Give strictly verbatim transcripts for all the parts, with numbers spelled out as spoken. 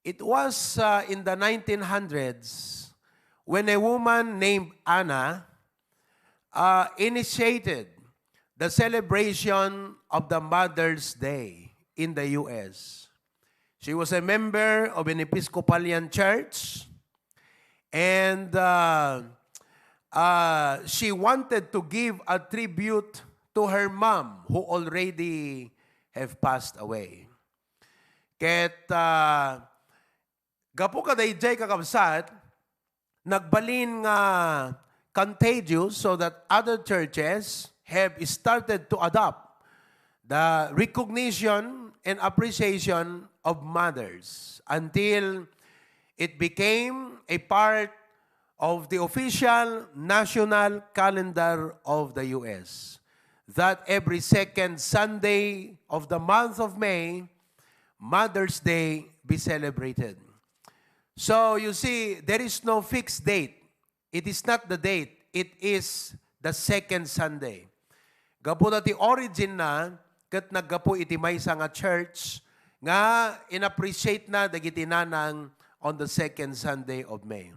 It was uh, in the nineteen hundreds when a woman named Anna uh, initiated the celebration of the Mother's Day in the U S. She was a member of an Episcopalian church, and uh, uh, she wanted to give a tribute to her mom, who already have passed away. Ket uh, gapu kadaydiay, kakabsat, nagbalin nga contagious, so that other churches have started to adopt the recognition and appreciation of mothers until it became a part of the official national calendar of the U S, that every second Sunday of the month of May, Mother's Day be celebrated. So, you see, there is no fixed date. It is not the date. It is the second Sunday. Gapu ta ti origin na, ket naggapu iti maysa nga church nga in-appreciate na dagiti nanang on the second Sunday of May.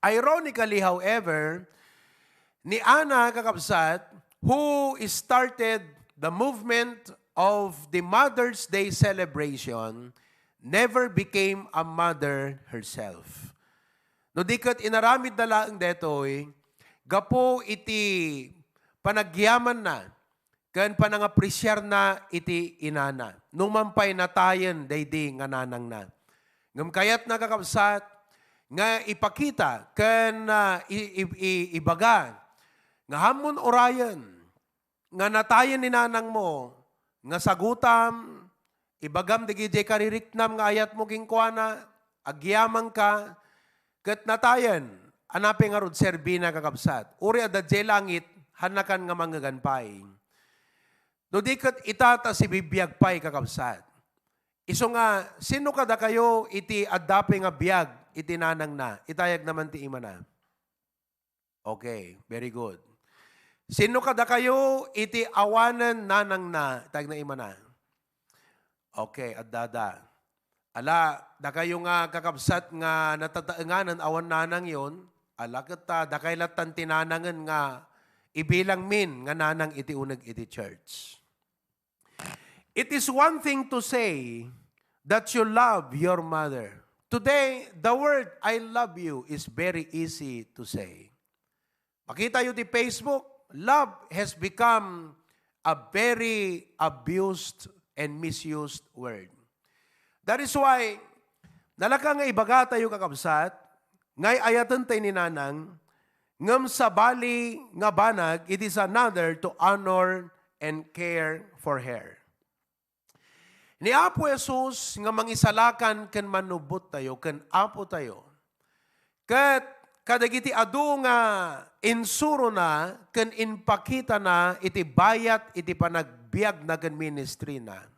Ironically, however, ni Anna, kakabsat, who started the movement of the Mother's Day celebration, never became a mother herself. No di ket inaramidna laeng detoy, gapu iti panagyamanna ken panangapresiarna iti inana, numan pay natayen daydi nga nanangna. Ngem kayatna, kakabsat, nga ipakita ken ah, i- i- i- ibaga nga ammon urayen nga natayen ni nanangmo nga sagutam, ibagam dagidiay kaririknam nga ayatmo kenkuana, agyamanka, ket natayen, a napay ngarud serbina, kakabsat. Uray adda diay langit, hannakan nga mangngegan pay. No di ket ita ta sibibiag pay, kakabsat. Isu nga, sino kadakayo iti adda pay nga biag iti nanangna? Itayagna man ti imana. Okay, very good. Sino kadakayo iti awanen nanangna? Itayagna imana. Okay, addada. Ala, dakayo nga kakabsat nga natataenganen awan nanangyon, ala ket ta, dakay lattan ti nanangen nga ibilangmin nga nanang iti uneg iti church. It is one thing to say that you love your mother. Today, the word "I love you" is very easy to say. Makita yu ti Facebook, love has become a very abused and misused word. That is why, nalaka nga ibagatayo, kakabsat, nga ay-ayaten tay ni nanang, ngem sabali nga banag, it is another to honor and care for her. Ni Apo Jesus nga mangisalakan ken mannubbot tayo ken Apo tayo, ket kadagiti adu nga insurona ken impakitana iti bayat iti panagbiagna ken ministry na.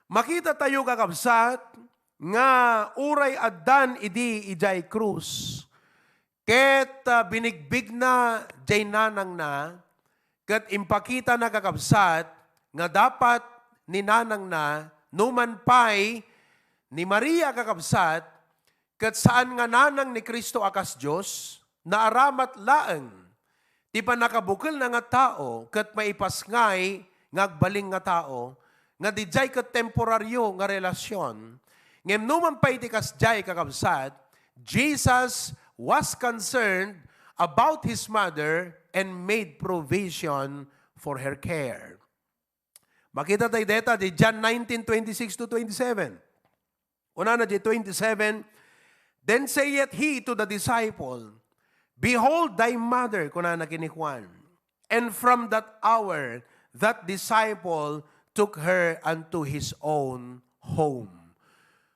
Makita tayo, kakabsat, nga uray addan idi idiay krus, ket ah, binigbigna jay nanangna, ket impakitana, kakabsat, nga dapat ni nanangna, numan pay ni Maria, kakabsat, ket saan nga nanang ni Cristo a kas Dios, naaramat laeng ti pannakabukelna nga tao ket maipasngay nga agbalin nga tao, nga dijay ket temporario nga relasyon. Ngem numan pay ti kasdiay, kakabsat, Jesus was concerned about his mother and made provision for her care. Makita tayo deta di John nineteen twenty-six to twenty-seven. Kunana di twenty-seven, "Then saith he to the disciple, 'Behold thy mother,'" kunana kini Juan. And from that hour, that disciple took her unto his own home.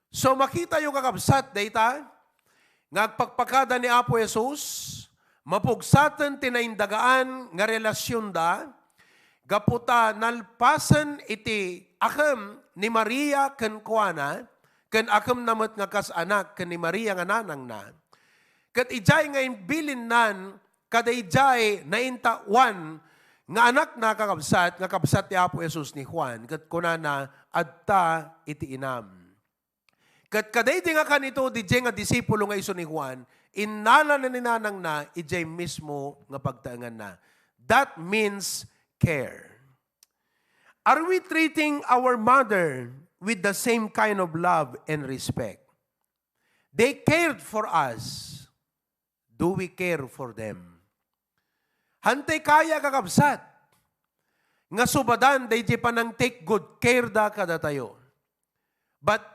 So, makita yo, kakabsat, dayta, nga agpakpakada ni Apo Jesus, mapugsaten ti naindagaan nga relasyonda, gapu ta nalpasen iti akem ni Maria kenkuana, ken akemna met nga kas anak ken ni Maria nga nanangna. Ket idiay nga imbilinnan kadaydiay naintawan nga anakna, kakabsat, nga kabsat ti Apo Jesus ni Juan, ket kunana, "Adta iti inam." Ket kadaydi nga kanito, didiay nga disipulo nga isu ni Juan, innala na ni nanangna idiay mismo nga pagtaenganna. That means care. Are we treating our mother with the same kind of love and respect? They cared for us. Do we care for them? Hantay kaya, kakabsat, nga subadan daydi panang-take good care da kadatayo. But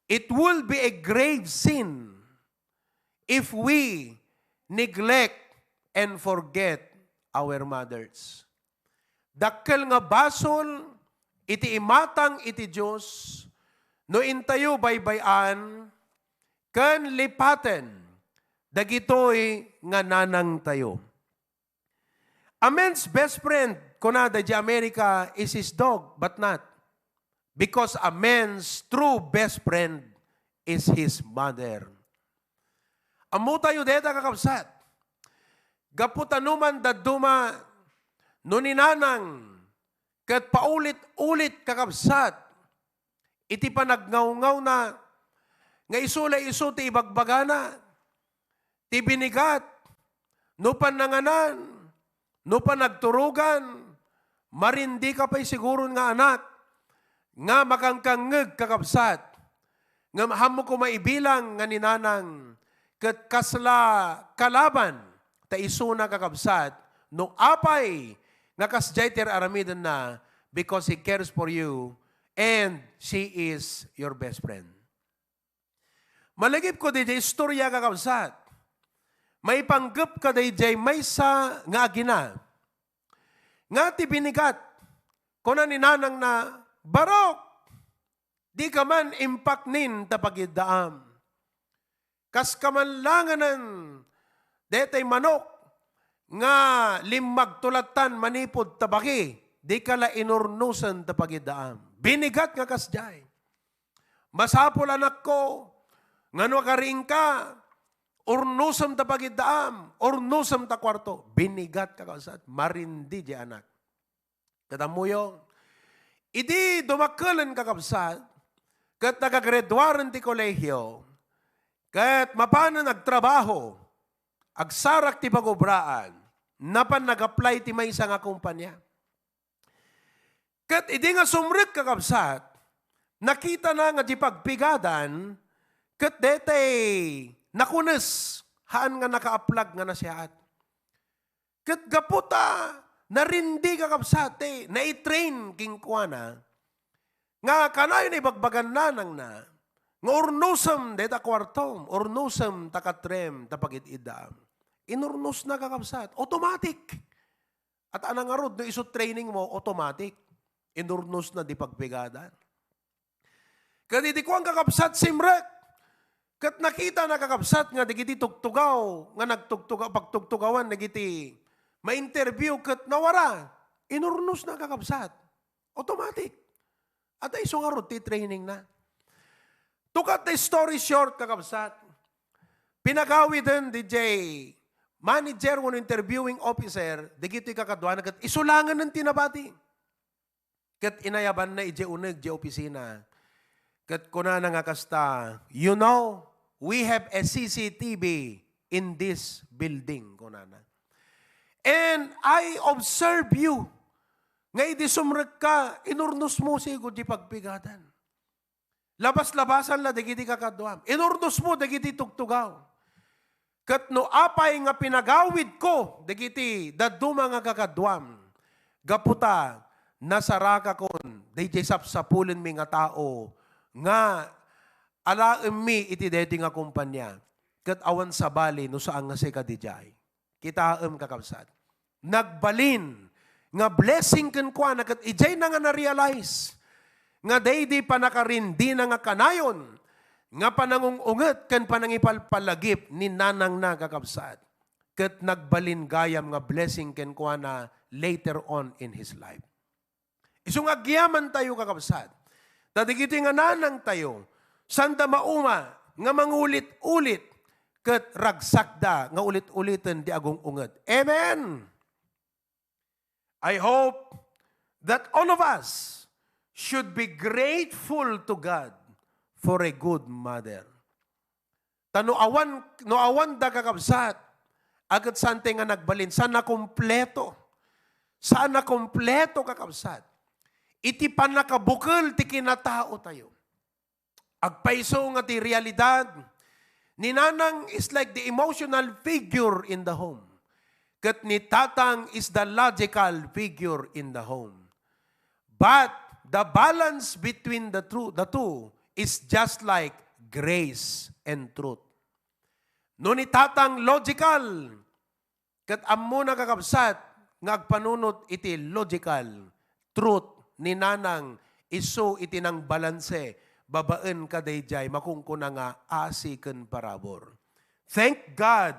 it will be a grave sin if we neglect and forget our mothers. Dakkel nga basol iti imatang iti Dios no intayo baybay-an ken lipaten dagitoy nga nanangtayo. A man's best friend, kuna daydi America, is his dog, but not. Because a man's true best friend is his mother. Ammotayo deta, kakabsat. Gapu ta numan dadduma, no ni nanang, ket paulit-ulit, kakabsat, iti panagngawngawna, nga isu la isu ti ibagbagana, ti binigat, no pannanganan, no panagturogan, marindika pay siguron nga anak, nga makangkangngeg, kakabsat, ngem ammok koma ibilang nga ni nanang, ket kasla kalaban, ta isuna, kakabsat, no apay nga kasdiay ti ar-aramidenna, because he cares for you and she is your best friend. Malagipko didiay istorya, kakabsat, maipanggep kadaydiay maysa nga agina, nga ti binigat, kuna ni nanangna, "Barok, dika man impaknin ta pagiddaam. Kaska man langanen detay manok nga limmagto lattan manipud ta baki, dika la inurnosen ta pagiddaam." Binigat nga kasdiay. "Masapul, anakko, nga no agariingka, urnosem ta pagiddaam, urnosem ta kuarto." Binigat, kakabsat, marindi diay anak. Ket ammoyo, idi dumakkelen, kakabsat, ket nagagraduaren ti kolehiyo, ket mapanen agtrabaho, agsarak ti pagobraan, napan nag-apply ti maysa nga kompania. Ket idi nga sumrek, kakabsat, nakitana nga di pagpigadan ket detay nakunes, haan nga nakaaplag nga nasiaat. Ket gapu ta narindi, kakabsat, ti naitrain kenkuana nga kanayon ibagbagan nanangna nga, "Urnosem deta kuartom, urnosem ta katrem ta pagid-iddaam." Inurnosna, kakabsat. Automatic. At anang ngarud, no isu training mo, automatic. Inurnosna di pagpigadan. Ket idi kuan, kakabsat, simrek. Ket nakitana, kakabsat, nga dagiti tugtugaw nga nagtugtugaw, pagtugtugawan dagiti ma-interview ket nawara. Inurnosna, kakabsat. Automatic. At isu ngarud ti trainingna. To cut the story short, kakabsat, pinagawiden didiay manager wenno interviewing officer dagitoy kakaduana ket isu langen ti nabati. Ket inayabanna idiay uneg diay opisina. Ket kunana nga kasta, "You know, we have a C C T V in this building," kunana. "And I observe you nga idi sumrekka, inurnosmo sigud diay pagpigadan. Labas-labasan la dagiti kakaduam. Inurnosmo dagiti tugtugaw. Ket no apay nga pinagawidko dagiti dadduma nga kakaduam, gapu ta nasarakakon daydiay sapsapulenmi nga tao nga alaemmi iti daytoy nga kompania, ket awan sabali no saan nga sika didiay." Kitaem, kakabsat, nagbalin nga blessing kenkuana, ket idiayna nga na-realize nga daydi panakarindina nga kanayon nga panangung-unget ken panangipalpalagip ni nanangna, kakabsat, ket nagbalin gayam nga blessing kenkuana later on in his life. Isu nga agyamantayo, kakabsat, ta dagiti nga nanangtayo, sanda mauma nga mangulit-ulit ket ragsakda nga ulit-uliten ti agung-unget. Amen! I hope that all of us should be grateful to God for a good mother. Ta no awan, no awan da, kakabsat, aket saan tay nga nagbalin, saan a kompleto. Saan a kompleto, kakabsat. Iti pannakabukel ti kinatao tayo. Agpayso nga ti realidad, ni nanang is like the emotional figure in the home. Ket ni tatang is the logical figure in the home. But the balance between the tru-, the two is just like grace and truth. No ni tatang logical, ket ammona, kakabsat, nga agpanunot iti logical truth ni nanang isu iti nangbalanse babaen kadaydiay makunkuna nga asi ken parabur. Thank God,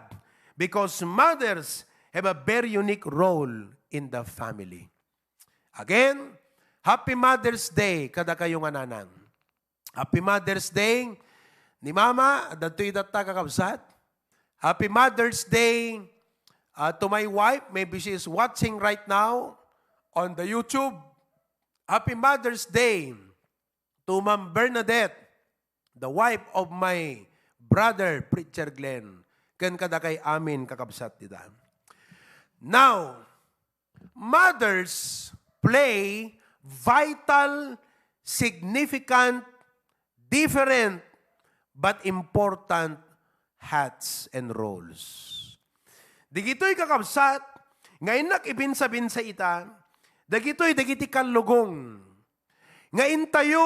because mothers have a very unique role in the family. Again, Happy Mother's Day kadakayo nga nanang. Happy Mother's Day ni Mama, adtoy datta, kakabsat. Happy Mother's Day, uh, to my wife. Maybe she is watching right now on the YouTube. Happy Mother's Day to Ma'am Bernadette, the wife of my brother, Preacher Glenn, ken kadakay amin, kakabsat dita. Now, mothers play vital, significant, different, but important hats and roles. Digitoy, kakabsat, nga innak ibinsa-binsa ita, dagitoy dagiti kallugong nga intayo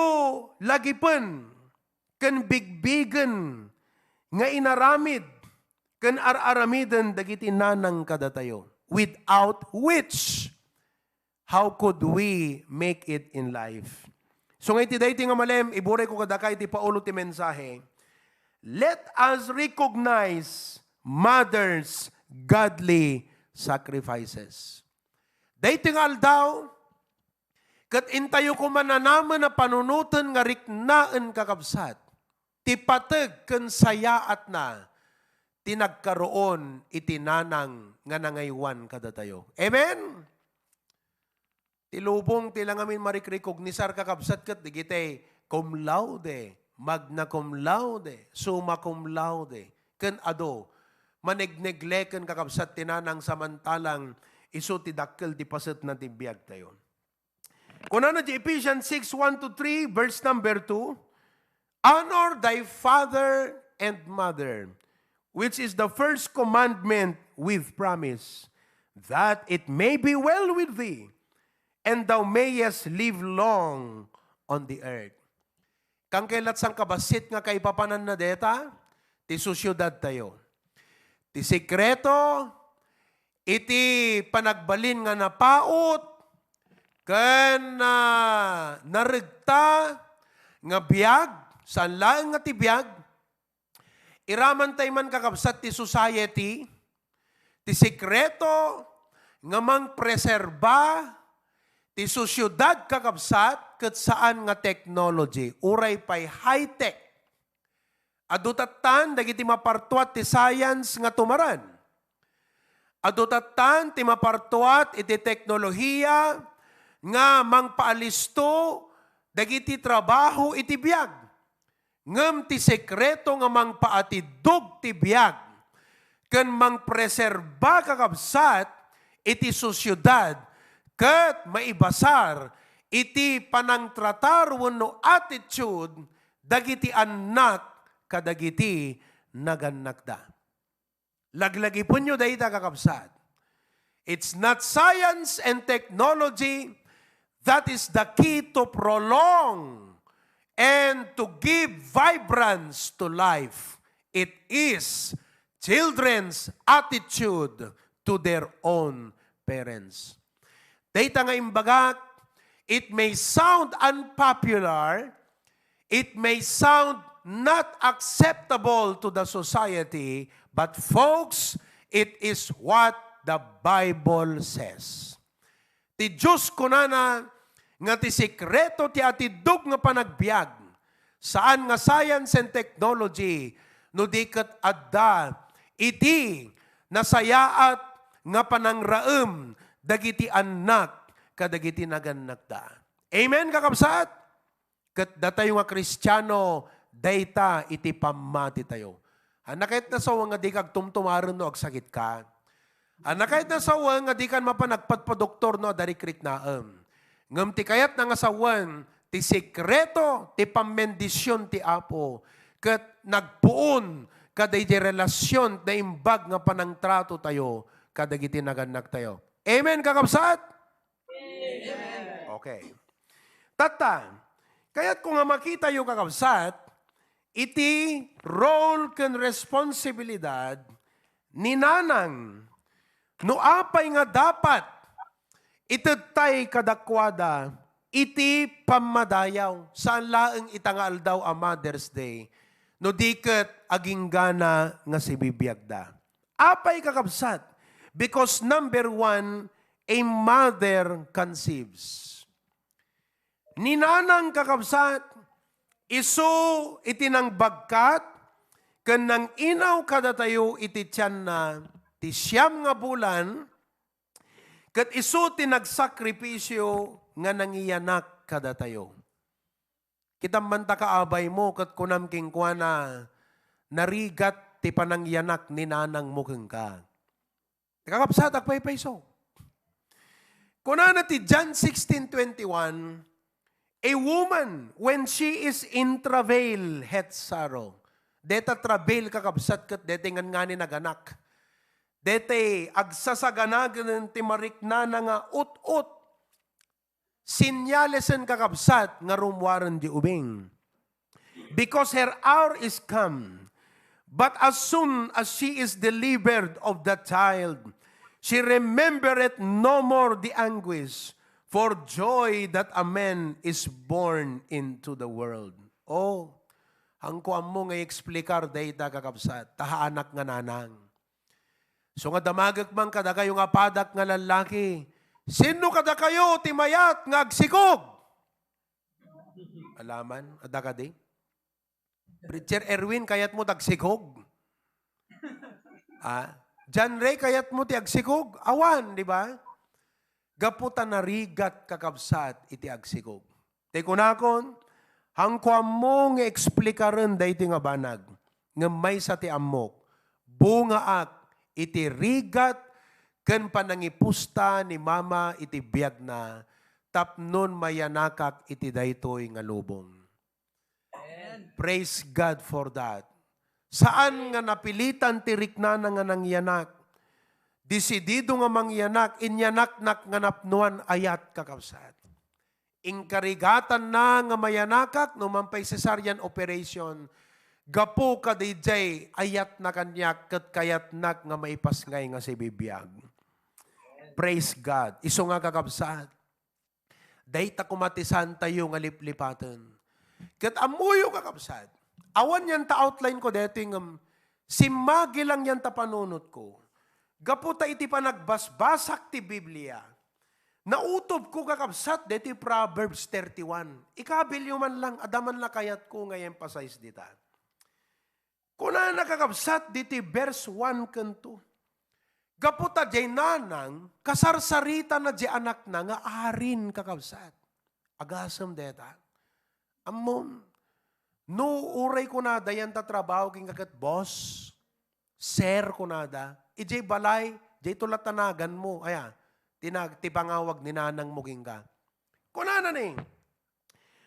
lagipen ken bigbigen nga inaramid ken ar-aramiden dagiti nanang kadatayo, without which, how could we make it in life? So nga iti daytoy nga malem, iburayko kadaka iti paulo ti mensahe, let us recognize mothers' godly sacrifices. Daytoy nga aldaw, ket intayo koma nanamen a panunoten nga riknaen, kakabsat, ti pateg ken sayaatna ti nagkaroon iti nanang nga nangaywan kadatayo. Amen? Ti lubong ti la ngamin marikrikognisar, kakabsat, ket dagiti cum laude, magna cum laude, summa cum laude, ken adu, manegnegleken, kakabsat, ti nanang samantalang isu ti dakkel ti pasetna ti biagtayo. Kunana ti Ephesians six, one to three, verse number two, "Honor thy father and mother, which is the first commandment with promise, that it may be well with thee, and thou mayest live long on the earth." Kan kay lat sangkabassit nga kaipapananna deta, ti sosiedadtayo. Ti sekreto iti panagbalin nga napaut ken, ah, naregta nga biag, saan laeng nga ti biag, iraman tay man, kakabsat, ti society, ti sekreto nga mangpreserba ti sosiedad, kakabsat, ket saan nga technology, uray pay high-tech. Adu tattan dagiti mapartuat ti science nga tumaran. Adu tattan ti mapartuat iti teknolohiya nga mangpaalisto dagiti trabaho iti biag. Ngem ti sekreto nga mangpaatiddog ti biag ken mangpreserba, kakabsat, iti sosiedad ket maibasar iti panangtratar wenno attitude dagiti annak kadagiti nagannakda. Laglagipenyo dayta, kakabsat. It's not science and technology that is the key to prolong and to give vibrance to life. It is children's attitude to their own parents. Dayta nga imbagak, it may sound unpopular, it may sound not acceptable to the society, but folks, it is what the Bible says. Ti Dios kunana nga ti sekreto ti atiddog nga panagbiag, saan nga science and technology, no di ket adda iti nasayaat nga panangraem dagiti annak kadagiti nagannakda. Amen, kakabsat? Ket datayo nga Kristiano, Dayta iti pammatitayo. Ania kayat a sawen nga dika agtumtumaren no agsakitka? Ania kayat a sawen nga dikan mapan agpadpadoktor no adda rikriknaem? Ngem ti kayatna nga sawen, ti sekreto ti pammendision ti Apo ket nagpuon kadaydi relasion, naimbag nga panangtratotayo kadagiti nagannaktayo. Amen, kakabsat? Amen. Okay. Tatta, kayatko nga makitayo, kakabsat, iti role ken responsibilidad ni nanang. No apay nga dapat itedtay kadakuada iti pammadayaw, saan laeng ita nga aldaw a Mother's Day, no di ket aginggana nga sibibiagda. Apay, kakabsat? Because number one, a mother conceives. Ni nanang, kakabsat, isu iti nangbagkat ken nanginaw kadatayo iti tianna ti siam nga bulan, ket isu ti nagsakripisio nga nangiyanak kadatayo. Kitam man ta kaabay mo ket kunam kenkuana, narigat ti panangiyanak ni nanang mo kenka. Kakabsat, agpaypayso. Kunana ti John sixteen twenty-one, "A woman, when she is in travail, hath sorrow." Deta travail, kakabsat, ket deta ngannganin aganak. Deta agsasaganagen ti mariknana nga ut-ot. Sinyalesen, kakabsat, nga rummuaren di ubing. Because her hour is come. But as soon as she is delivered of the child, she remembereth no more the anguish for joy that a man is born into the world. Oh, haanko ammo nga i-explikar dayta, kakabsat, ta haanak nga nanang. So nga damagek man kadakayo nga padak nga lallaki, sinno kadakayo ti mayat nga agsikog? Alaman, adda kadi? Preacher Erwin, kayat mo tagsikog? Ah, John Ray, kayat mo ti agsikog? Awan, di ba? Gapu ta narigat, kakabsat, iti agsikog. Ti kunakon, haanko ammo nga eksplikaren daytoy nga banag, ngem maysa ti ammok, bungaak iti rigat ken panangipusta ni Mama iti biagna tapnon mayanakak iti daytoy nga lubong. Amen. Praise God for that. Saan nga napilitan ti riknana nga nangiyanak. Desidido nga mangiyanak, inyanaknak nga napnoan ayat, kakabsat. Inkarigatanna nga mayanakak no man pay cesarean operation, gapu kadaydiay ayatna kaniak ket kayatnak nga maipasngay nga sibibiag. Praise God. Isu nga, kakabsat, dayta koma ti saantayo nga liplipaten. Ket ammoyo, kakabsat, awan yan ta outline ko daytoy ngem simmagi lang yan ta panunotko. Gapu ta iti panagbasbasak ti Biblia, nautobko, kakabsat, daytoy Proverbs thirty-one. Ikabilyo man lang, adda man la kayatko nga i-emphasize dita. Kunana, kakabsat, ditoy verse one ken two. Gapu ta diay nanang, kasarsaritana diay anakna nga arin, kakabsat. Agasem dayta. Ammom, no uray kunada yan ta trabaho kenka ket boss, sir kunada, idiay balay, diay to la tanagan mo. Aya, tinag-, ti pangawag ni nanang mo kenka. Kunana ni,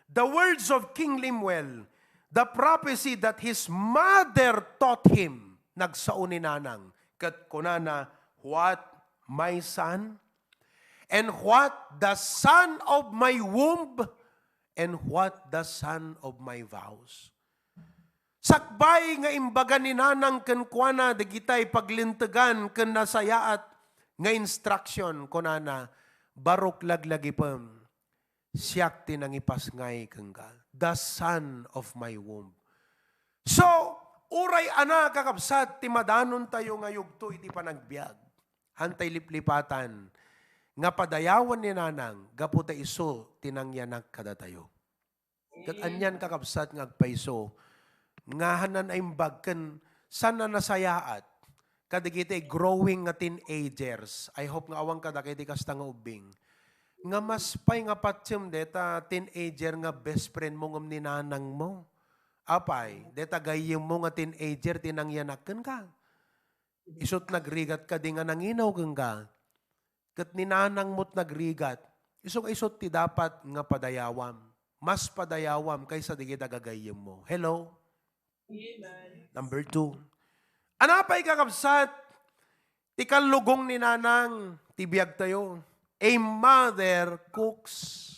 the words of King Lemuel, the prophecy that his mother taught him, nagsao ni nanang, ket kunana, "What, my son? And what, the son of my womb? And what, the son of my vows?" Sakbay nga imbaga ni nanang kenkuana dagitay paglintegan ken nasayaat nga instruction, kunana, "Barok laglagipem, siak ti nangipasngay kenka, the son of my womb." So, uray ania, kakabsat, ti madanontayo nga yugto iti panagbiag, haantay liplipatan nga padayawan ni nanang gapu ta isu ti nangyanak kadatayo. Ket anian, kakabsat, nga agpayso nga haanna naimbag ken saan a nasayaat kadagiti growing nga teenagers. I hope nga awan kadagiti kasta nga ubbing. Nga mas pay nga patiem deta teenager nga best friend mo ngem ni nanang mo. Apay, deta gayyemmo nga teenager ti nangyanak kenka. Isut' nagrigat kadi nga nanginaw kenka. Ket ni nanangmo't nagrigat. Isu nga isut' ti dapat nga padayawam. Mas padayawam kaysa dagiti gagayyemmo. Hello? Amen. Number two. Ano pay, kakabsat? Ti kallugong ni nanang, ti biagtayo. A mother cooks.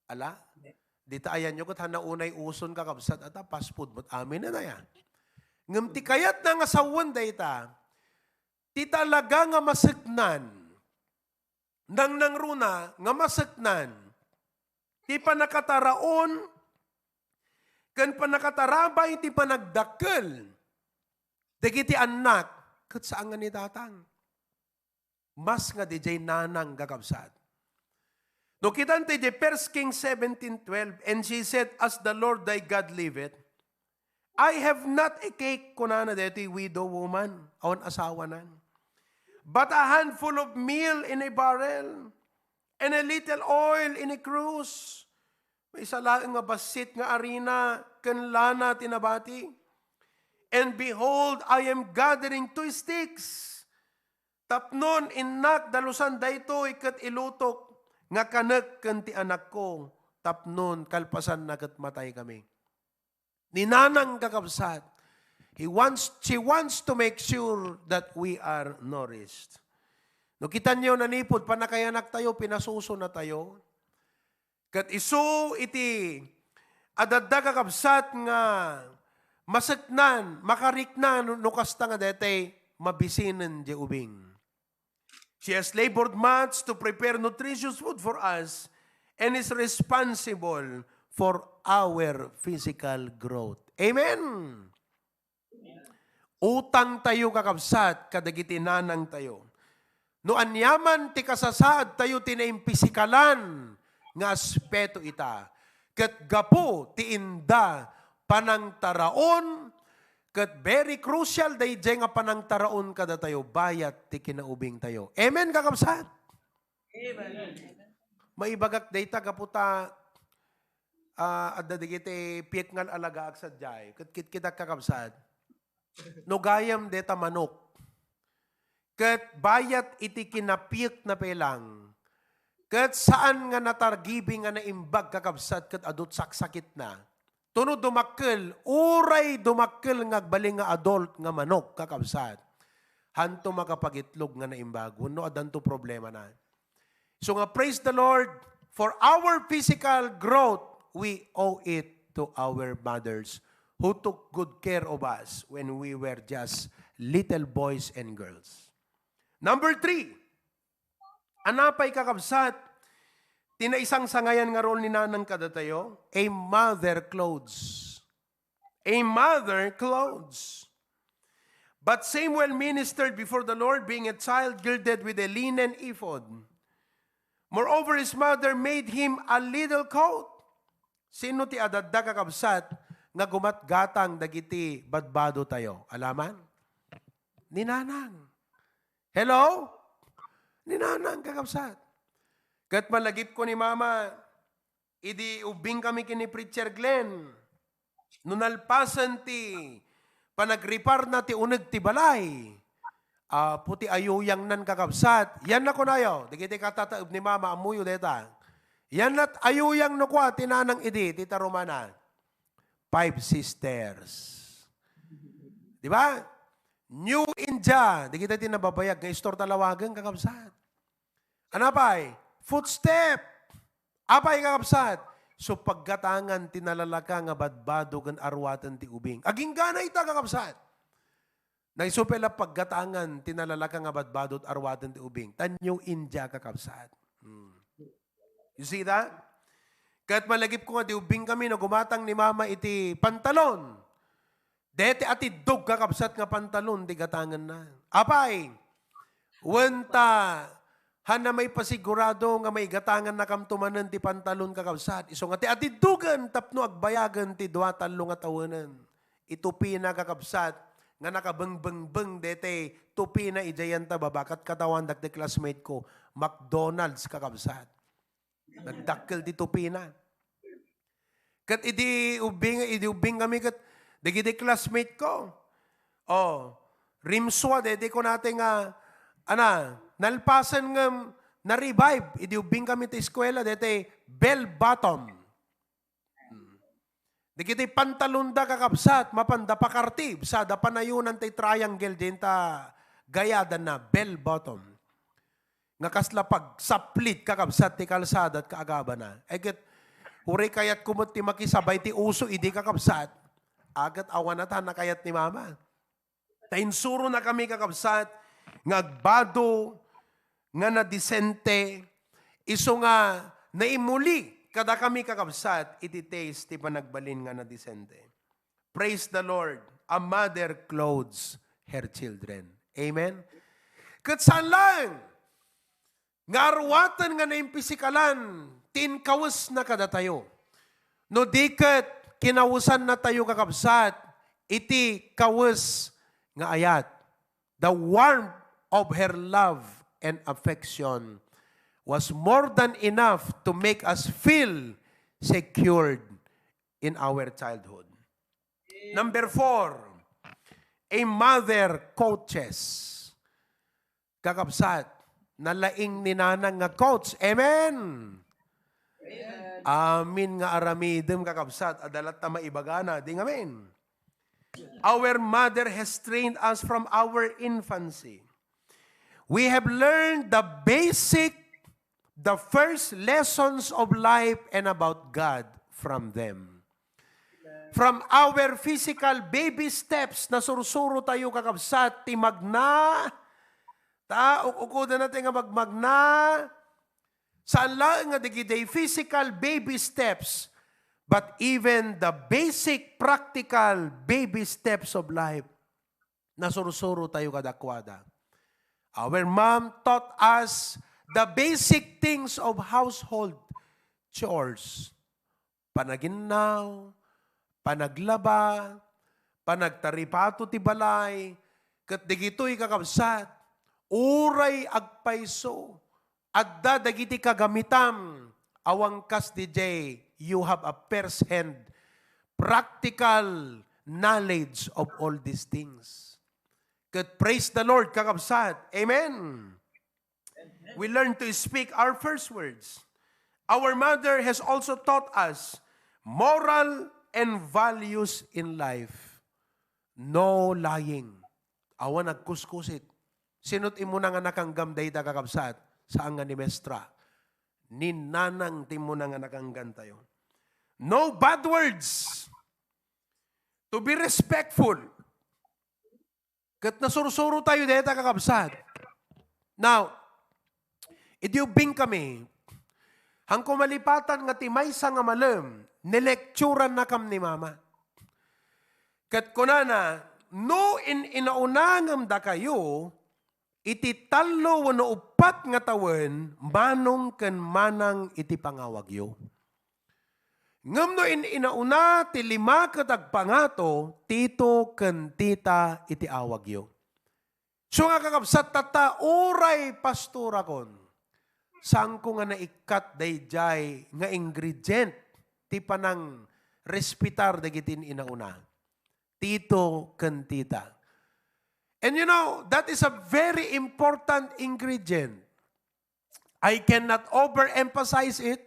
Ala? Dita ayanyo ket hanna unay uson, kakabsat, ata fast food met amin na ya. Ngem ti kayatna nga sawen dayta, ti talaga nga maseknan, nangnangruna nga maseknan, ti pannakataraon ken pannakatarabay ti panagdakkel dagiti annak ket saan nga ni tatang. Mas nga didiay nanang, kakabsat. No kitam ti First Kings seventeen twelve, "And she said, 'As the Lord thy God liveth, I have not a cake,'" kunana daytoy widow woman, awan asawanan, "but a handful of meal in a barrel, and a little oil in a cruse." Maysa laeng nga bassit nga arina ken lana ti nabati. "And behold, I am gathering two sticks. Tapnon innak dalusan daytoy ket ilutok nga kanek ken ti anakko, tapnon kalpasanna ket mataykami." Ni nanang, kakabsat, he wants, she wants to make sure that we are nourished. No kitanyo, nanipud pannakayanaktayo, pinasusonatayo. Ket isu iti adda, kakabsat, nga maseknan, makarikna no, no kasta nga daytay mabisinen diay ubing. She has labored much to prepare nutritious food for us and is responsible for our physical growth. Amen. Utangtayo, kakabsat, kadagiti nanangtayo. No aniaman ti kasasaadtayo ti naimpisikalan nga aspeto ita, ket gapu ti inda panangtaraon, ket very crucial daydiay nga panangtaraon kadatayo bayat ti kinaubingtayo. Amen, kakabsat? Amen. Maibagak dayta gapu ta, ah, adda dagiti piekngan a lagaak sadiay. Ket kitkitak, kakabsat, no gayam deta manok, ket bayat iti kinapiekna pay lang, ket saan nga natargibi nga naimbag, kakabsat, ket adu ti saksakitna. Tuno dumakkel, uray dumakkel nga agbalin nga adult nga manok, kakabsat, hanto makapagitlog nga naimbag wenno addanto problemana. So nga, praise the Lord, for our physical growth, we owe it to our mothers who took good care of us when we were just little boys and girls. Number three, ano pay, kakabsat, ti naisangsangayan nga role ni nanang kadatayo? A mother clothes. A mother clothes. But Samuel ministered before the Lord, being a child girded with a linen ephod. Moreover, his mother made him a little coat. Sino ti adda, kakabsat, nga gumatgatang dagiti badbadotayo? Alaman? Ni nanang. Hello? Ni nanang, kakabsat. Ket malagipko ni mama, idi ubbing kami ken ni Preacher Glenn, no nalpasen ti panagriparna ti uneg ti balay, Apo ti ayuyangnan, kakabsat. Yan na kunayo, dagiti katataeb ni mama, ammoyo dayta. Yan na ti ayuyang no kua ti nanang idi, ti tarumana. Five Sisters. Di ba? New India. Dagita ti nababayag nga istor ta lawagen, kakabsat. Ano pay? Footstep. Apay, kakabsat? So, paggatangan ti nalalaka nga badbado ken aruaten ti ubing. Agingga ita, kakabsat. Naisu pay la paggatangan ti nalalaka nga badbado ket aruaten ti ubing. Ta New India, kakabsat. Hmm. You see that? Ket malagipko nga idi ubbing kami no gumatang ni mama iti pantalon. Dayta atiddog, kakabsat, nga pantalon ti gatangenna. Apay, wen ta, hanna maipasigurado nga maigatangannakam manen ti pantalon, kakabsat. Isu nga ti atiddogen tapno agbayagen ti dua, tallo nga tawenen. Itupina, kakabsat, nga nakabengbengbeng dayta tupina idiay ta baba, ket katawan dagiti classmate ko, McDonald's, kakabsat. Nagdakkel ti tupina. Ket idi ubbing, idi ubbing kami ket dagiti classmate ko. Oh, rimswa, daydi kunate nga, ana, nalpasen ngem na-revive. Idi ubbing kami ti eskwela, daydi bell bottom. Hmm. Dagiti pantalonda, kakabsat, mapanda pakartib, sada panayonan ti triangle din ta gayadan na bell bottom. Nga kasla pagsaplit, kakabsat, ti kalsada ket kaagabana. Ay ket, uray kayatko met ti makisabay ti uso idi, kakabsat. Agat awan a ta nakayat ni mama. Ta insurona kami, kakabsat, nga agbado, nga nadisente, isu nga naimuli kadakami, kakabsat, iti taste ti panagbalin nga nadisente. Praise the Lord. A mother clothes her children. Amen? Ket saan laeng nga aruaten nga naimpisikalan ti inkawesna kadatayo. No di ket kinawesannatayo, kakabsat, iti kawes nga ayat. The warmth of her love and affection was more than enough to make us feel secured in our childhood. Number four, a mother coaches. Kakabsat, nalaing ni nanang nga coach. Amen? Amen. Amin nga aramidem, kakabsat, adda latta maibagana. Di ngamin. Our mother has trained us from our infancy. We have learned the basic, the first lessons of life and about God from them. From our physical baby steps, nasursuro tayo, kakabsat, ti magna, ta, uk-, ukudan natin nga magmagna, saan laeng nga dagiti physical baby steps, but even the basic practical baby steps of life, nasursuro tayo kadakuada. Our mom taught us the basic things of household chores. Panaginnaw, panaglaba, panagtaripato ti balay, ket dagitoy, kakabsat, uray agpayso, adda dagiti kagamitam, awan kas D J, you have a first-hand practical knowledge of all these things. Ket praise the Lord, kakabsat. Amen. We learn to speak our first words. Our mother has also taught us moral and values in life. No lying. Awan agkuskusit. Sino't immuna nga nakanggam dayta, kakabsat? Saan nga ni mestra. Ni nanang ti immuna nga nakanggan tayo. No bad words. To be respectful. Ket nasursuro tayo dayta, kakabsat. Now, idi ubbing kami, haanko malipatan nga ti maysa nga malem, nilekturannakam ni mama. Ket kunana, no in-inaunangem dakayo, iti tallo wenno uppat nga tawen, manong ken manang iti pangawagyo. Ngem no in-inauna ti lima ket agpangato, tito ken tita iti awagyo. So nga, kakabsat, tatta, uray pastorakon, saanko nga naikkat daydiay nga ingredient ti panangrespetar dagiti in-inauna. Tito ken tita. And you know, that is a very important ingredient. I cannot overemphasize it.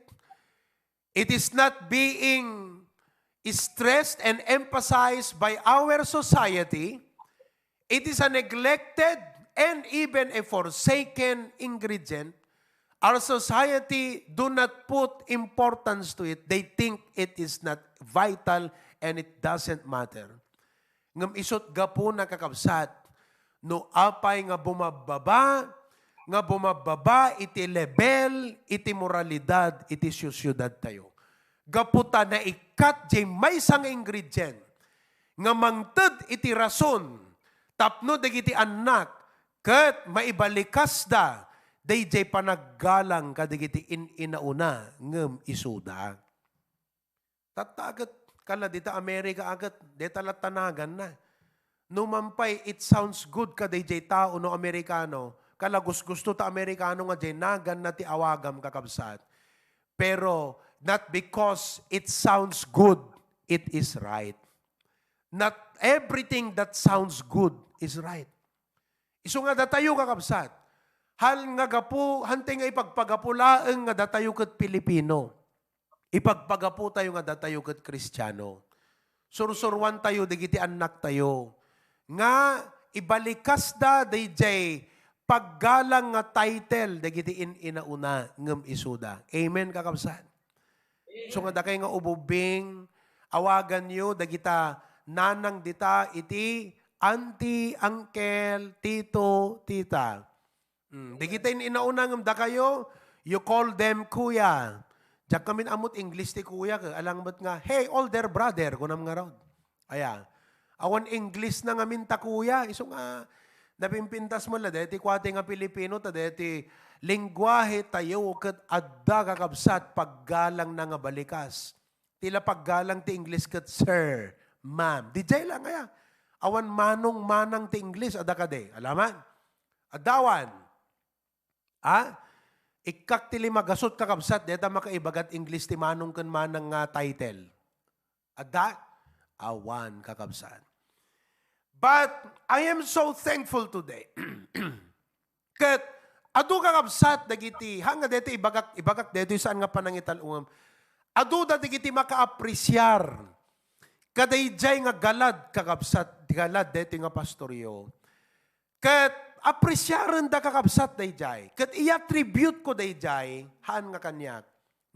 It is not being stressed and emphasized by our society. It is a neglected and even a forsaken ingredient. Our society do not put importance to it. They think it is not vital and it doesn't matter. Ngem isu't gapuna, kakabsat, no apay nga bumabbaba, nga bumabbaba iti level iti moralidad iti siyudadtayo. Gapu ta naikkat jay maysa nga ingredient nga mangted iti rason tapno dagiti annak ket maibalikasda dayjay panaggalang kadagiti in-inauna ngem isuda. Tatta ket, kala dita Amerika a ket, deta latta naganna. Numan pay, it sounds good kadayjay tao no Amerikano, kala gusgusto ta Amerikano nga jay naganna ti awagam, kakabsat. Pero Not because it sounds good, it is right. Not everything that sounds good is right. Isu nga datayo, kakabsat, hal nga gapu, hantay nga ipagpagapu laeng nga datayo ket Pilipino. Ipagpagapu tayo nga datayo ket Kristiano. Sursuruan tayo dagiti annak tayo nga ibalikasda dayjay paggalang nga title dagiti in-inauna ngem isuda. Amen, kakabsat? So nga dakay nga ububing, awaganyo dagita nanang dita iti auntie, uncle, tito, tita. Hmm, dagita in-inauna ngem dakayo, you call them kuya. Diak ngamin ammot English ti kuya, ke. Alang met nga, "Hey, older brother," kunam ngarud. Aya. Awan English na ngamin ta kuya. Isu nga, napimpintas mo la, deti kuwate nga Pilipino, ta deti lengguwahe tayo ket adda, kakabsat, paggalang na nga balikas. Ti la paggalang ti English ket sir, ma'am. Dijay lang aya. Awan manong manang ti English, adda kadi. Alaman? Adda awan. Ha? Ikkak ti limagasut, kakabsat, deta makaibagat English ti manong ken manang nga title. Adda? Awan, kakabsat. But I am so thankful today. Ket adu, kakabsat, dagiti, ha, nga deti ibagak, ibagak deti saan nga panangital-ungam. Adu da dagiti makaapresiar kadaydiay nga galad, kakabsat, galad deti nga pastoryo. Ket apresiarenda, kakabsat, daydiay. Ket i-attribute ko daydiay, haan nga kaniak,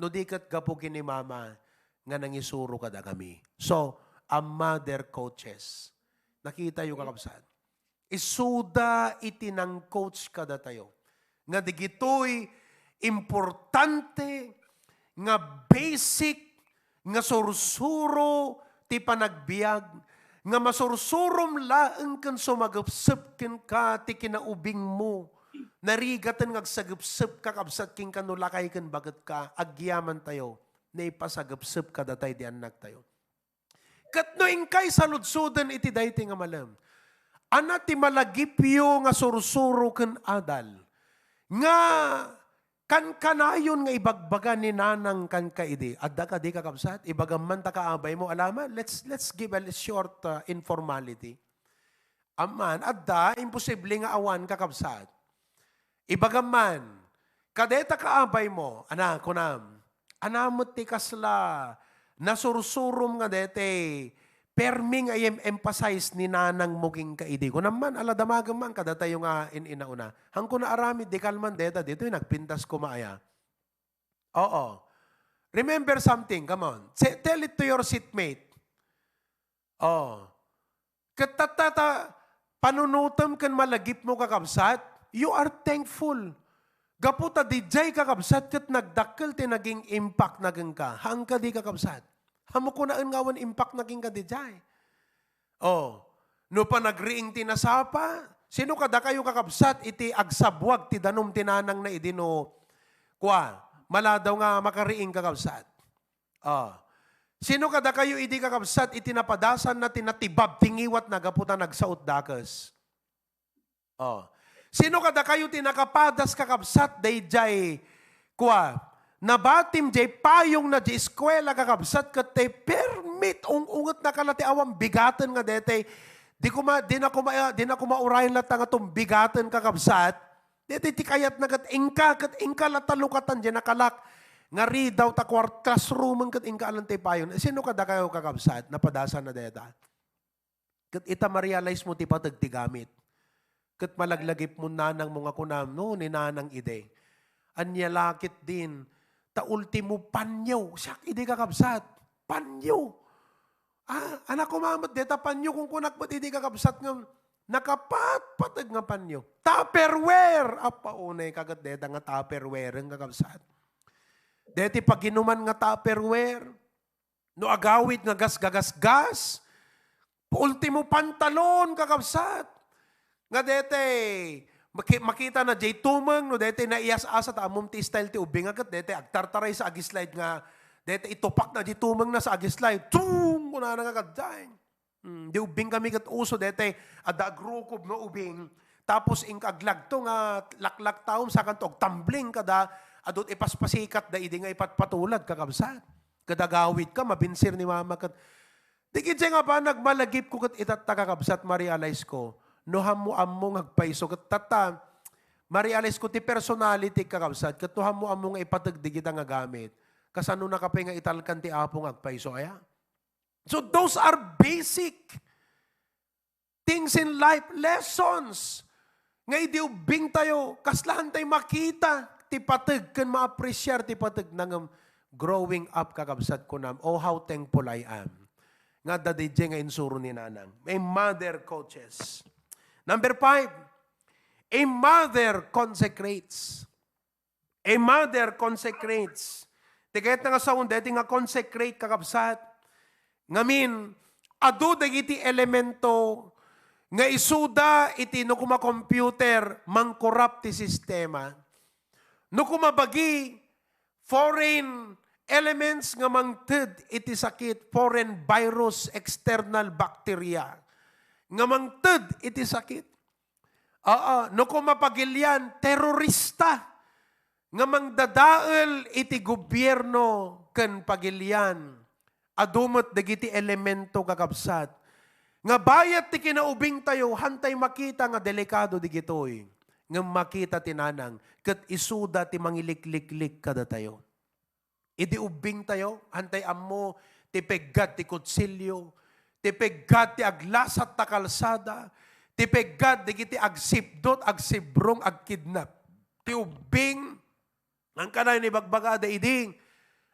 no di ket gapu ken ni Mama nga nangisuro kadakami. So, a mother coaches. Nakitayo, kakabsat? Isuda iti nang-coach kadatayo. Nga digitoy importante nga basic nga sursuro ti panagbiag, nga masursurom laeng ken sumagepsep kenka ti kinaubingmo. Narigaten nga agsagepsep, kakabsat, kenka no lakay ken bagetka, agyamantayo, naipasagepsep kadatay di annaktayo. Ket no inkay saludsoden iti daytoy nga malem, ania ti malagipyo nga sursuro ken adal nga kankanayon nga ibagbaga ni nanang kenka idi? Adda kadi, kakabsat? Ibagam man ta kaabaymo, alaman, let's, let's give a short, uh, informality. Amman, adda, imposible nga awan, kakabsat. Ibagam man, kadeta kaabaymo, ana, kunam, ania met ti kasla nasursurom nga deti, permi nga i-emphasize ni nanangmo kenka idi. Kunam man, ala, damagem man kadatayo nga in-inauna. Hanko naaramid, di kalman deta, ditoy nagpintas koma aya. Oo. Remember something, come on. Say, tell it to your seatmate. Oh. Ket tatta ta panunotem ken malagipmo, kakabsat, you are thankful. Gapu ta dijay, kakabsat, ket nagdakkel ti naging impact na kenka. Haan kadi, kakabsat? Ammok kunaen nga awan impact na kenka dijay. Oh. No panagriing ti nasapa, sino kadakayo, kakabsat, iti agsabuag ti danum ti nanangna idi no, kua, maladaw nga makariing, kakabsat? Ah. Sino kadakayo idi, kakabsat, iti napadasanna ti natibab ti ngiwatna gapu ta nagsaot dakes? Oh. Sino kadakayo ti nakapadas, kakabsat, daydiay, kua, nabatim jay payongna jay eskuela, kakabsat, ket tay permit ung-ungetna kala ti awan bigaten nga detay, di kuma, di na kuma, di na kuma urayen latta nga tumbigaten, kakabsat. Deti ti kayatna ket inka, ket inka la talukatan jay nakalak nga ridaw ta kuart classroomen ket inka alan ti payon. Sino kadakayo, kakabsat, napadasanna deta? Ket ita ma-realize mo ti pateg ti gamit. Ket malaglagipmo nanangmo nga kunam, no, ni nanang idi. Ania la ketdin, ta ultimo panyo. Siak idi, kakabsat, panyo. Ah, anak ko, mamet, deta panyo, kunkunak met idi, kakabsat, nga nakapatpateg nga panyo. Tupperware! Apa, unay ka ket deta nga Tupperware, kakabsat. Deti paginuman nga Tupperware, no agawid nga gasgagasgas, ultimo pantalon, kakabsat. Nga dete, maki-, makita na jay tumeng, no dete naiyas-asa, ta ammom ti style ti ubing nga ket dete agtartaray sa agislide nga, dete itupak na jay tumeng na sa agislide. Tung! Kunana nga kadjay. Hmm, di ubing kami ket uso dete, adda agrukob nga ubing. Tapos inka aglagto nga laklak taom, sakanto agtumbling kada Adu ti ipaspasikatda idi nga ipatpatulad, kakabsat. Ket agawidka, mabinsir ni mama ket. Dagiti nga banag, malagipko ket itatta, kakabsat, ma-realize ko. No ammo-ammo nga agpayso ket tatta, ma-realize ko ti personality, kakabsat, ket no ammo-ammo nga ipateg dagita nga gamit. Kasanonaka pay nga italkan ti Apo nga agpayso aya? So those are basic things in life, lessons, nga idi ubbingtayo, kaslaantayo makita ti pateg ken ma-appreciate ti pateg na ngem growing up, kakabsat, kunam, "Oh, how thankful I am." Nga adda diay nga insuro ni nanang. A mother coaches. Number five, a mother consecrates. A mother consecrates. Ti kayatna nga saon, daytoy nga consecrate, kakabsat. Ngamin, adu dagiti elemento nga isuda iti no kuma computer, mangkorap ti sistema. No kuma bagi, foreign elements nga mangted iti sakit, foreign virus, external bacteria nga mangted iti sakit. Aa, no kuma pagilian, terorista nga mangdadael iti gobierno ken pagilian. Adu met dagiti elemento, kakabsat, nga bayat ti kinaubingtayo, hantay makita nga delikado digitoy. Ngem makita ti nanang, ket isuda ti mangilikliklik kadatayo. Idi ubbingtayo, hantay ammo ti peggat ti kutsilio, ti peggat ti aglasat ta kalsada, ti peggat dagiti agsipdot, agsibrong, agkidnap. Ti ubbing, ang kanay ni bagbagada idi,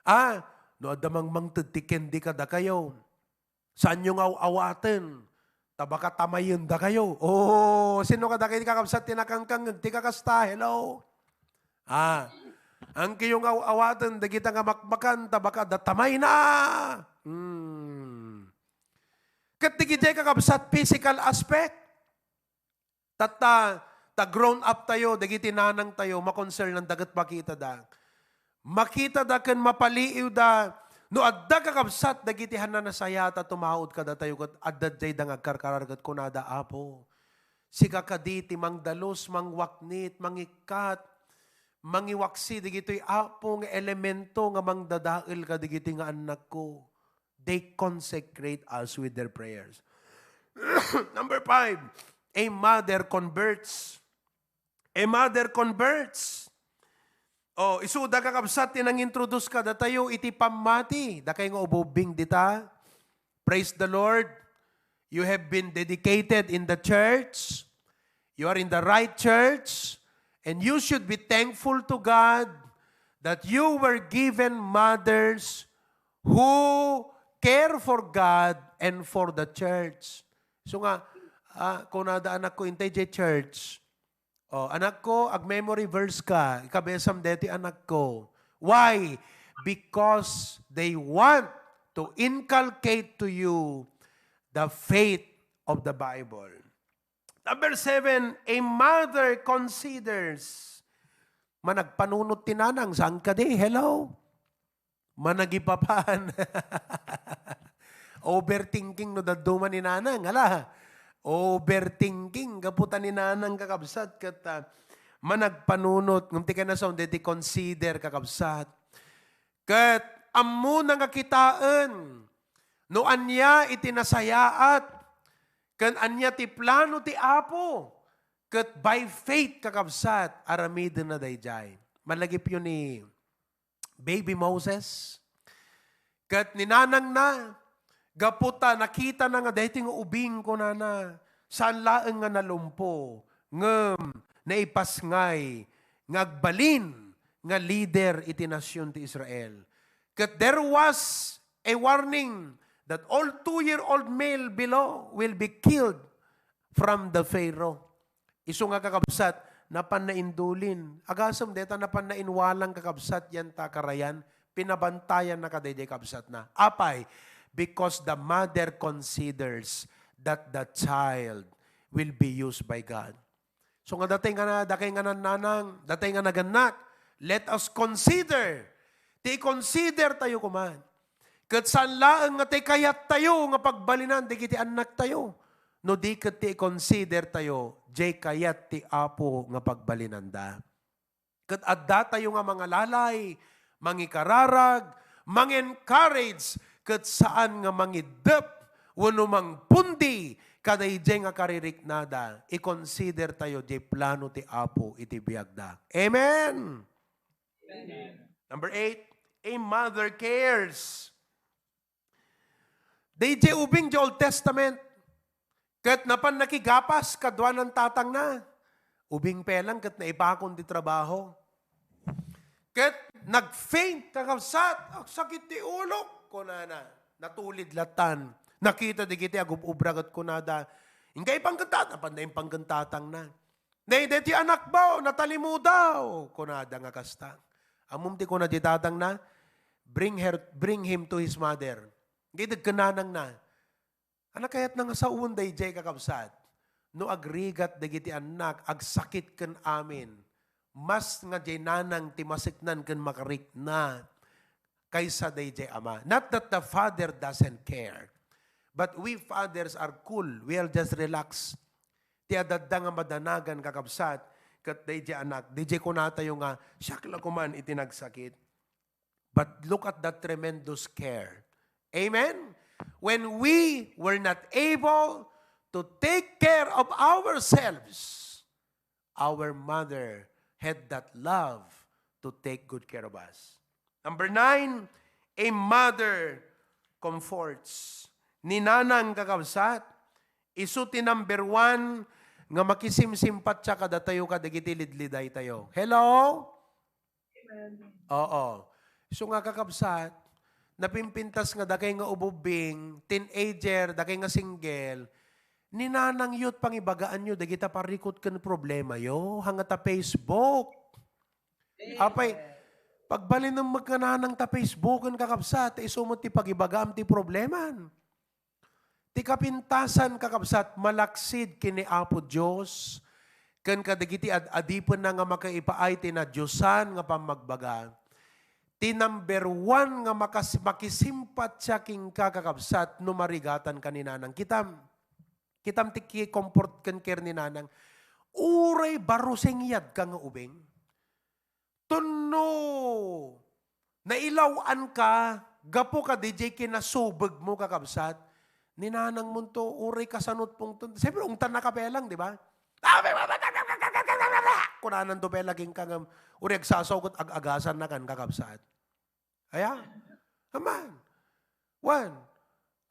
ah, no adda mangmangted ti candy kadakayo, saanyo nga aw-awaten, ta baka tamayendakayo. Oh, sino kadakayo ti kakabsat ti nakangkangngeg ti kakasta? Hello? Ah, angkiyo nga aw-awaten dagita nga makmakan, ta baka da tamayna. Hmm. Ket digidiay, kakabsat, physical aspect. Tatta, ta grown up tayo, dagiti nanang tayo, makonsernan da ket makitada. Makitada ken mapaliiwda no adda, kakabsat, dagiti hanna nasayat a tumaud kadatayo ket adda dayda nga agkarkarar ket kunada, "Apo, sika kadi ti mangdalus, mangwaknit, mangikkat, mangiwaksi dagitoy, Apo, nga elemento nga mangdadael kadagiti nga annakko." They consecrate us with their prayers. Number five, a mother converts. A mother converts. Oh, isuda, kakabsat, ti nangintroduce kadatayo iti pammati. Dakay nga ububbing dita. Praise the Lord. You have been dedicated in the church. You are in the right church. And you should be thankful to God that you were given mothers who care for God and for the church. So nga, ah, kunada anakko, intay jay church. Oh, anakko, ag-memory verse ka. Ikabesam deti anakko. Why? Because they want to inculcate to you the faith of the Bible. Number seven, a mother considers. Managpanunot ti nanang, saan kadi? Hello? Managipapan. Overthinking no dadduma ni nanang, hala. Overthinking, gapu ta ni nanang, kakabsat, ket, ah, managpanunot. Ngem ti kayatna saon, deti consider, kakabsat. Ket ammona nga kitaen no ania iti nasayaat ken ania ti plano ti Apo, ket by faith, kakabsat, aramidenna daydiay. Malagipyo ni Baby Moses. Ket ni nanangna, gapu ta nakitana nga daytoy nga ubing, kunana, saan laeng nga nalumpo, ngem naipasngay nga agbalin nga leader iti nasion ti Israel. Ket there was a warning that all two-year-old male below will be killed from the Pharaoh. Isu nga, kakabsat, napanna indulin. Agasem deta, napanna inwalang, kakabsat, yan ta karayan, pinabantayan na kadaydiay kabsatna. Apay? Because the mother considers that the child will be used by God. So nga datay nga na, dakay nga nannanang, datay nga nagannak, let us consider. Ti i-consider tayo kuman. Ket saan laeng nga ti kayat tayo nga pagbalinan dagiti annak tayo. No di ket ti i-consider tayo, jay kayat ti Apo nga pagbalinanda. Ket addatayo nga mangalalay, mangikararag, mangencourage, ket saan nga mangiddep wenno mangpundi kadaydiay nga kaririknada. I-consider tayo diay plano ti Apo iti biagda. Amen! Amen. Number eight, a mother cares. Daydiay ubing di Old Testament, ket napan nakigapas kaduanan tatangna. Ubing pay lang ket naibakon ti trabaho. Ket nag-faint, kakabsat, "Agsakit ti ulok," kunana. Natulid latan. Nakita dagiti agub-ubra ket kunada, "Inka ipanggentat." Napanda impanggen tatangna. "Nay, deti anakmo, natalimudaw," kunada nga kasta. Ammom ti kuna ti tatangna, "Bring her, bring him to his mother." Inka ideg ken nanangna. Ania kayatna nga sawen daydiay, kakabsat? No agrigat dagiti annak, agsakit ken amin, mas nga diay nanang ti maseknan ken makarikna kaysa daydiay ama. Not that the father doesn't care, but we fathers are cool. We are just relaxed. Ti adda nga madanagan, kakabsat, ket daydiay anak, daydiay kunatayo nga, "Siak la koman iti nagsakit." But look at that tremendous care. Amen? When we were not able to take care of ourselves, our mother had that love to take good care of us. Number nine, a mother comforts. Ni nanang, kakabsat, isu ti number one nga makisimsimpatsa kadatayo kadagiti lidlidaytayo. Hello? Amen. Oo. So nga, kakabsat, napimpintas nga dakay nga ububing, teenager, dakay nga single, ni nanangyo pangibagaanyo dagita parikut ken problemayo, hangata Facebook. Apay, pagbalinem met nga nanang ta Facebooken, kakabsat, ta isu met ti pagibagaam ti problemam. Ti kapintasan, kakabsat, malaksid ken ni Apo Dios ken kadagiti ad-adipenna nga makaipaay ti nadiosan nga pammagbaga. Ti number one nga makas-, makisimpatsia kenka, kakabsat, no marigatanka ni nanang. Kitam, kitam ti ki-comfort ken care ni nanang. Uray baro singiadka nga ubing. Tapno nailaw-anka gapu kadiay kinasubegmo, kakabsat, ni nanangmonto, uray kasanot pungton. Siyempre, ungtannaka pay lang, di ba? Kunananto pay laging ka nga, uray agsasaw ket ag-agasannakan, kakabsat. Aya? Aman. Wen,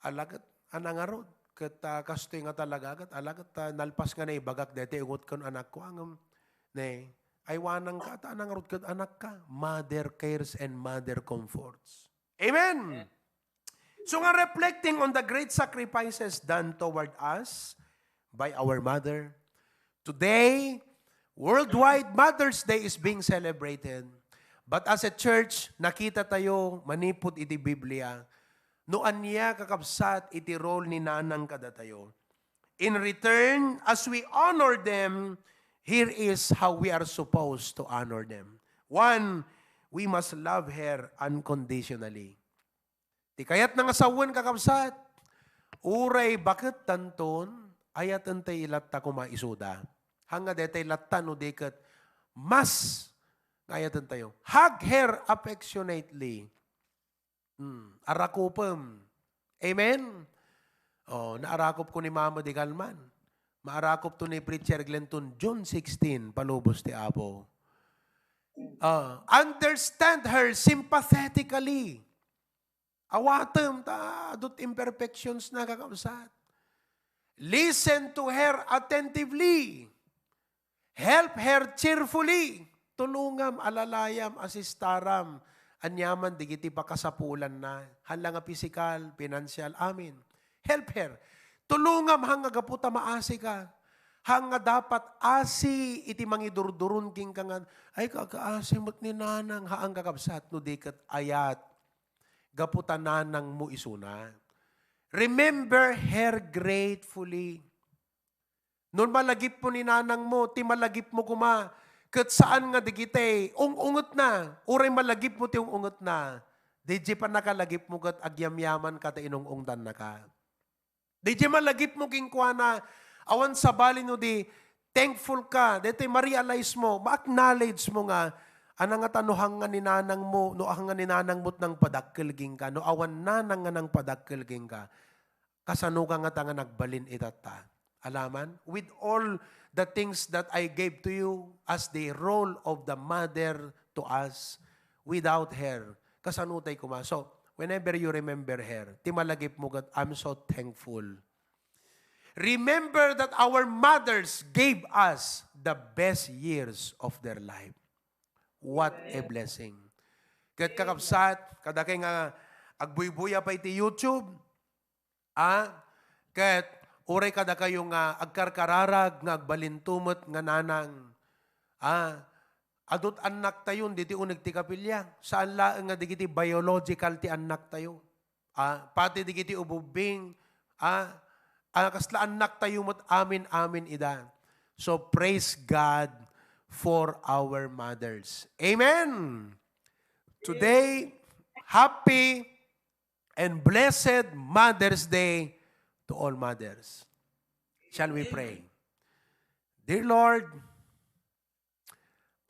ala ket a nangarud. Ket, ah, kastoy nga talaga ket, ala ket, ah, nalpas nga naibagak daytoy ungot ken anakko, ngem, ne, aywananka ta a nangarud ket anakka. Mother cares and mother comforts. Amen! So nga, reflecting on the great sacrifices done toward us by our mother, today, worldwide Mother's Day is being celebrated. But as a church, nakita tayo manipud iti Biblia, no ania, kakabsat, iti role ni nanang kadatayo. In return, as we honor them, here is how we are supposed to honor them. One, we must love her unconditionally. Ti kayatna nga sawen, kakabsat, uray baket tanton, ayaten tay latta koma isuda. Haan nga daytay latta no di ket mas nga ayaten tayo. Hug her affectionately. Hmm, arakupem. Amen? Oh, naarakop ko ni Mama di Galman. Maarakop to ni Preacher Glenton, June sixteen, palubos ti Apo. Ah, understand her sympathetically. Awatem ta adut imperfections na, kakabsat. Listen to her attentively. Help her cheerfully. Tulongam, alalayam, asistaram. Aniaman digiti pakasapulanna. Hala nga pisikal, pinansial, amin. Help her. Tulongam, haan nga gapu ta maasika. Haan nga dapat asi iti mangidurduron kenka nga, "Ay, kakaasi met ni nanang," haan, kakabsat, no di ket ayat. Gapu ta nanangmo isuna. Remember her gratefully. No malagipmo ni nanangmo, ti malagipmo koma, ket saan nga digitay ung-ungetna, uray malagipmo ti ung-ungetna, diay pannakalagipmo ket agyamyamanka ta inung-ungdannaka. Diay malagipmo kenkuana, awan sabali no di thankful ka, daytoy ma-realize mo, ma-acknowledge mo nga Ana ngata no hanggan ni nanangmo, no hanggan ni nanangmo ti nangpadakkel kenka, no awan nanang nga nangpadakkel kenka, kasano ka ngata nga nagbalin itatta? Alaman, with all the things that I gave to you as the role of the mother to us, without her, kasano tay koma? So, whenever you remember her, ti malagipmo ket, "I'm so thankful." Remember that our mothers gave us the best years of their life. What a blessing. Ket kakabsat, kadakay nga agbuybuya pay ti YouTube, ah, ket uray kadakayo nga agkarkararag nga agbalinto met nga nanang, ah, adut annaktayo diti uneg ti kapilya. Saan laeng nga dagiti biological ti annaktayo. Ah, pati dagiti ububbing, ah, ah, kasla annaktayo met amin-amin ida. So, praise God for our mothers. Amen. Today, happy and blessed Mother's Day to all mothers. Shall we pray? Dear Lord,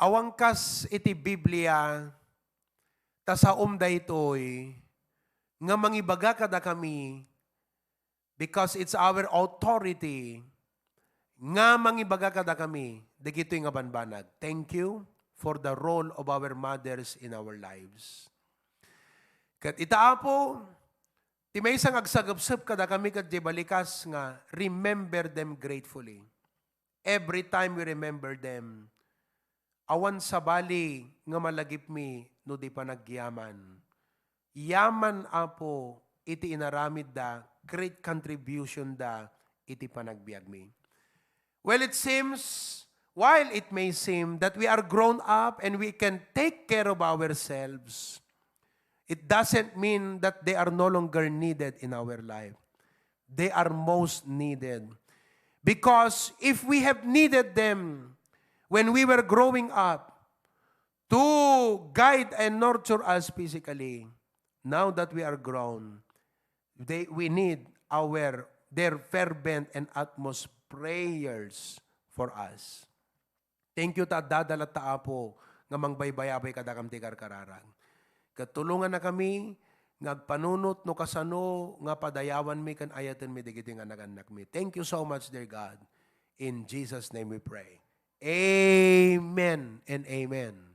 awan kas iti Biblia, ta saom daytoy nga mangibaga kadakami, because it's our authority nga mangibaga kadakami dagitoy nga banbanag. Thank you for the role of our mothers in our lives. Ket ita, Apo, ti maysa nga agsagepsep kadakami ket diay balikas nga, remember them gratefully. Every time we remember them, awan sabali nga malagipmi no di panagyaman. Yaman, Apo, iti inaramidda, great contribution da iti panagbiagmi. Well, it seems, while it may seem that we are grown up and we can take care of ourselves, it doesn't mean that they are no longer needed in our life. They are most needed. Because if we have needed them when we were growing up to guide and nurture us physically, now that we are grown, they, we need our, their fervent and utmost prayers for us. Thank you ta adda latta, Apo, nga mangbaybayabay kadakami ti karkararag. Ket tulongannakami nga agpanunot no kasano nga padayawanmi ken ayatenmi dagiti nga nagannakmi. Thank you so much, dear God. In Jesus' name we pray. Amen and amen.